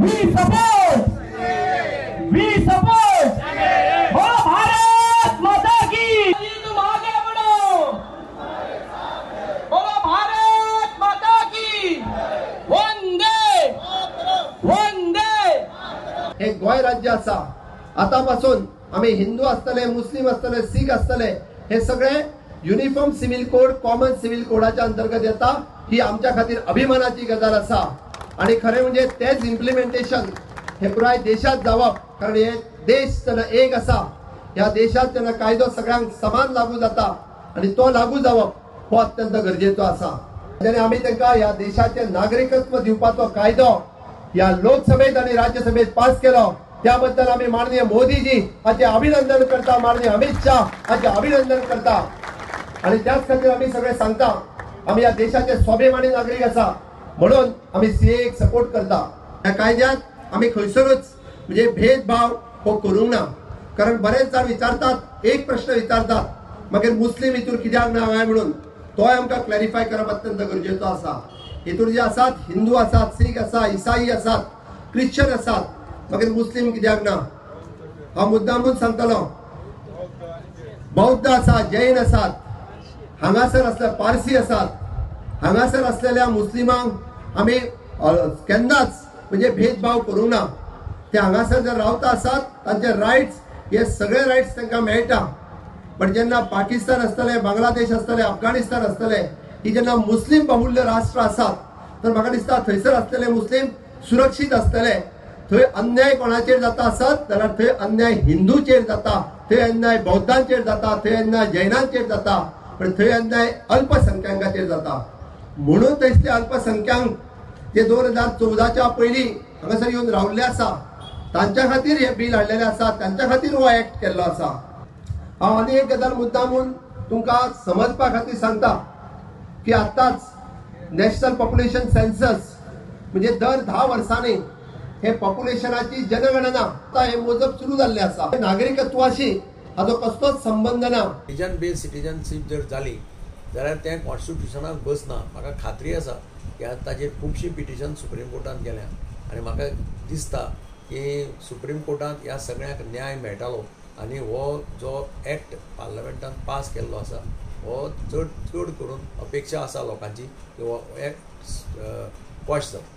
We support, we support. बोलो भारत माता की। तुम आगे बढ़ो, बोलो भारत माता की। वंदे वंदे। हे गोंय राज्य आसा। आतां पासून आमी हिंदू आसतले, मुस्लीम आसतले, सीख आसतले, हे सगळे uniform civil code, common civil कोडाच्या अंतर्गत येता। ही आमच्या खातीर अभिमानाची गजाल आसा आनी खरें म्हणजे तेच इम्प्लिमेंटेशन हे पुराय देशात जावप, कारण हे देश जेन्ना एक आसा, ह्या देशात जेन्ना कायदो सगळ्यांक समान लागू जाता आनी तो लागू जावप हो अत्यंत गरजेचो आसा। आनी आमी तांकां ह्या देशाचें नागरिकत्व दिवपाचो कायदो ह्या लोकसभेत आनी राज्यसभेत पास केलो, त्याबद्दल आमी माननीय मोदीजी हाचे अभिनंदन करता, माननीय अमित शाह हाचे अभिनंदन करता। आनी त्याच खातीर आमी सगळे सांगता, आमी ह्या देशाचे स्वाभिमानी नागरीक आसा म्हणून आमी सीएएक सपोर्ट करता। ह्या कायद्यात आमी खंयसरूच म्हणजे भेदभाव हो करूंक ना, कारण बरेच जाण विचारतात, एक प्रश्न विचारतात मागीर मुस्लीम हितूर कित्याक ना काय म्हणून, तोय आमकां क्लॅरिफाय करप अत्यंत गरजेचो आसा। हितूर जे आसात हिंदू आसात, सीख आसा, इसाई आसात, क्रिश्चन आसात, मागीर मुस्लीम कित्याक ना? हांव मुद्दामूच सांगतलो, बौद्ध आसा, जैन आसात, हांगासर आसले पारसी आसात, हांगासर आसलेल्या मुस्लिमांक आमी केन्नाच म्हणजे भेदभाव करूंक ना। ते हांगासर जर रावता आसात तांचे रायट्स हे सगळे रायट्स तांकां मेळटा। पण जेन्ना पाकिस्तान आसतले, बांगलादेश आसतले, अफगाणिस्तान आसतले, ही जेन्ना मुस्लीम बाहुल्य राष्ट्र आसात तर म्हाका दिसता थंयसर आसलेले मुस्लीम सुरक्षीत आसतले। थंय अन्याय कोणाचेर जाता आसत जाल्यार थंय अन्याय हिंदूचेर जाता, थंय अन्याय बौद्धांचेर जाता, थंय अन्याय जैनांचेर जाता, पण थंय अन्याय अल्पसंख्याकांचेर जाता। म्हणून थंयसले अल्पसंख्याक जे 2014च्या पयलीं हांगासर येवन रावल्ले आसा तांच्या खातीर हे बील हाडलेलें आसा, तांच्या खातीर हो एक्ट केल्लो आसा। हांव आनी एक गजाल मुद्दामून तुमकां समजपा खातीर सांगता की आतांच नॅशनल पॉप्युलेशन सेन्सस म्हणजे दर 10 वर्सांनी हे पॉप्युलेशनाची जनगणना आतां हे मोजप सुरू जाल्लें आसा। नागरिकत्वाशी हाचो कसलोच संबंद ना। रिलीजन बेस्ड सिटीजनशीप जर जाली जाल्यार तें कॉन्स्टिट्युशनाक बसना। म्हाका खात्री आसा की ताजेर खुबशीं पिटिशन सुप्रीम कोर्टान गेल्या आनी म्हाका दिसता की सुप्रीम कोर्टांत ह्या सगळ्यांक न्याय मेळटालो आनी हो जो एक्ट पार्लमेंटान पास केल्लो आसा हो चड चड करून अपेक्षा आसा लोकांची की हो एक्ट क्वॉश जाता।